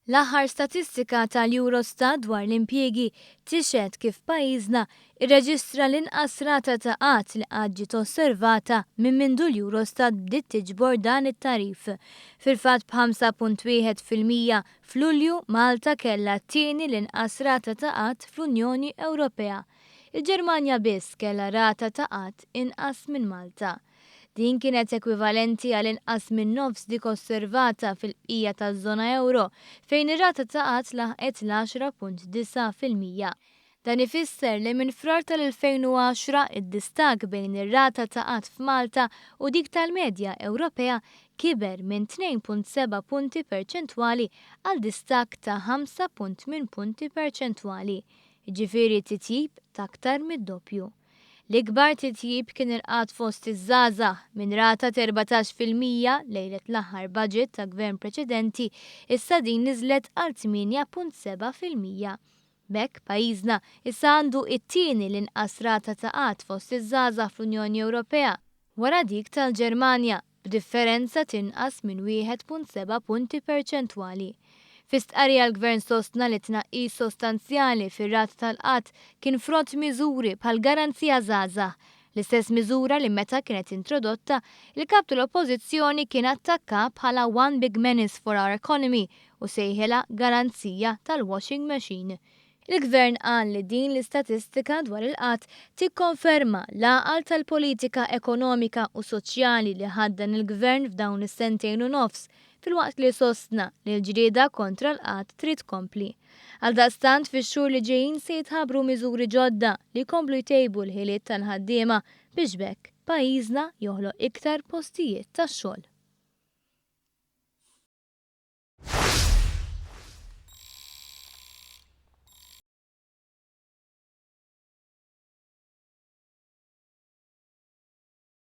L-aħħar statistika tal-Eurostat dwar l-impjiegi tixhed kif pajjiżna irreġistra l-inqas rata ta' qgħad li qatt ġiet osservata minn mindu l-Eurostat bdiet tiġbor dan it-tagħrif. Fil-fatt b'5.1% f'Lulju Malta kellha t-tieni l-inqas rata ta' qgħad fl-Unjoni Ewropea. Il-Ġermanja biss kellha rata ta' qgħad inqas minn Malta. Din kienet ekwivalenti għal inqas minn nofs dik osservata fil-bqija taż-żona ewro, fejn ir-rata ta' qgħad laħqet l-10.9%. Dan ifisser li minn Frar tal-2010 id-distakk bejn ir-rata ta' qgħad f'Malta u dik tal-medja Ewropea kiber minn 2.7 punti perċentwali għal distakk ta' 5.8 punti perċentwali, jiġifieri titjib ta' aktar mid-doppju. L-ikbar titjib kien il-qgħad fost iż-żgħażagħ, minn rata t'14% lejlet l-aħħar budget ta' gvern preċedenti, issa din niżlet għal 8.7%. B'hekk pajjiżna issa għandu it-tieni l-inqas rata ta' qgħad fost iż-żgħażagħ fl-Unjoni Ewropea, wara dik tal-Ġermanja, b'differenza t'inqas minn 1.7 punti perċentwali. Fi stqarrija l-Gvern sostna li tnaqqis sostanzjali fir-rata tal-qgħad kien frott miżuri bħal Garanzija Żgħażagħ, l-istess miżura li meta kienet introdotta, il-Kap tal-Oppożizzjoni kien attakka bħala one big menace for our economy u sejħilha garanzija tal-washing machine. Il-Gvern qal li din l-istatistika dwar il-qgħad tikkonferma l-għaqal tal-politika ekonomika u soċjali li ħaddan il-Gvern f'dawn is-sentejn u nofs, filwaqt li sostna li l-ġlieda kontra l-qgħad trid tkompli. Għaldaqstant fix-xhur li ġejjin se jitħabbru miżuri ġodda li jkomplu jtejbu l-ħiliet tal-ħaddiema biex b'hekk pajjiżna joħloq iktar postijiet tax-xogħol.